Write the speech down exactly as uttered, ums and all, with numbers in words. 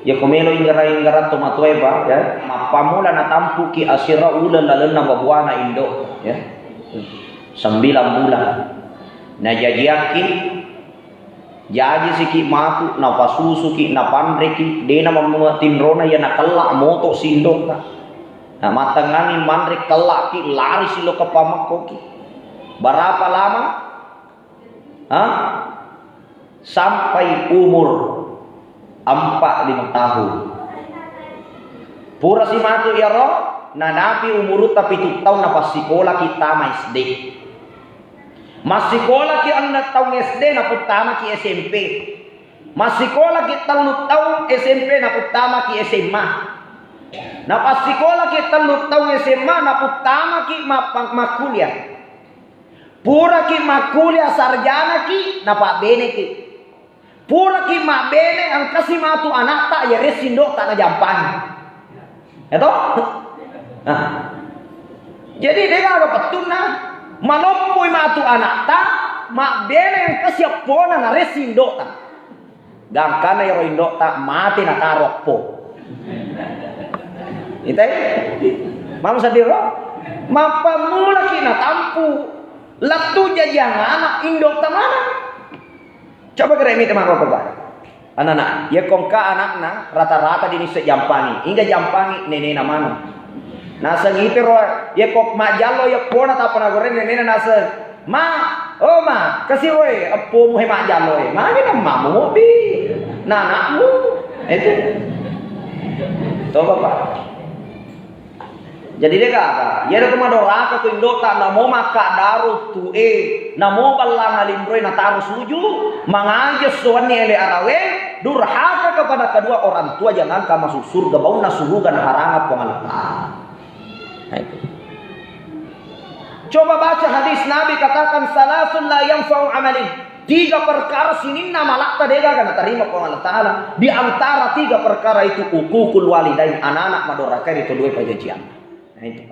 Iya ko melo inggara-inggara tomatoae, Pak, ya, mappammula natampuki asera uleng lalenna babuana indo, ya. Sembilan bulan. Najajiakki, jaji siki matu, napasusuki, napanreki, dena mammuat tinrona iya nakella moto sindota. Nah, mattengnganni manre, kellaki, lari silo ke pamekkoki. Berapa lama? Hah? Sampai umur empat lima tahun. Pura si matu iyaro, nanapi umurutta pitu taung napassikolaki tama S D. Massikolaki enneng taung S D naputtamaki S M P. Massikolaki tellu taung S M P naputtamaki S M A. Napassikolaki tellu taung S M A naputtamaki mappa-, makkuliah. Puraki makkuliah sarjanaki, napabbeneki. Puraki mabbene, engkasi matu anakta, iyareng sindota najampangi. Ya toh? Nah. Jadi, degaga pettunna, maloppoi matu anakta, mabbene engkasi eppona, nareng sindota. Gangkanna iyaro indo'ta mate nataro eppo. Itai? Mamo seddiro? Mappammulaki natampu lettu jajiang ana' indo'ta maneng. Coba kira mite mako, Pak. Anana, iya ko engka ana'na rata-rata dini isseng jampangi. Inga jampangi nenena maneng. Naseng itiro, iya ko majjallo iya pona tappa nagoreng nenena naseng. Ma, oh ma, kasi oe, eppomu he majjallo e. Magi nammamu mobi. Na anakmu. Itu. Coba, Pak. Jadi degaga, iyaro tu madoraka tu indo'ta, namo makkadaru tu e, namo ballang alinroe nataro suju, mangaji esso wenni ele arawe, durhaka kepada kedua orang tua, jangankan masuk surga, baunna suruga naharanga Puang Allah Ta'ala. Nah, itu. Coba baca hadis Nabi katakan, "Salasun la yanfa'u amalin." Tiga perkara sininna mala'ta degaga natarima Puang Allah Ta'ala. Di antara tiga perkara itu, uququl walidain, anana' madorakai ri to dua pajajiang. Nah, itu.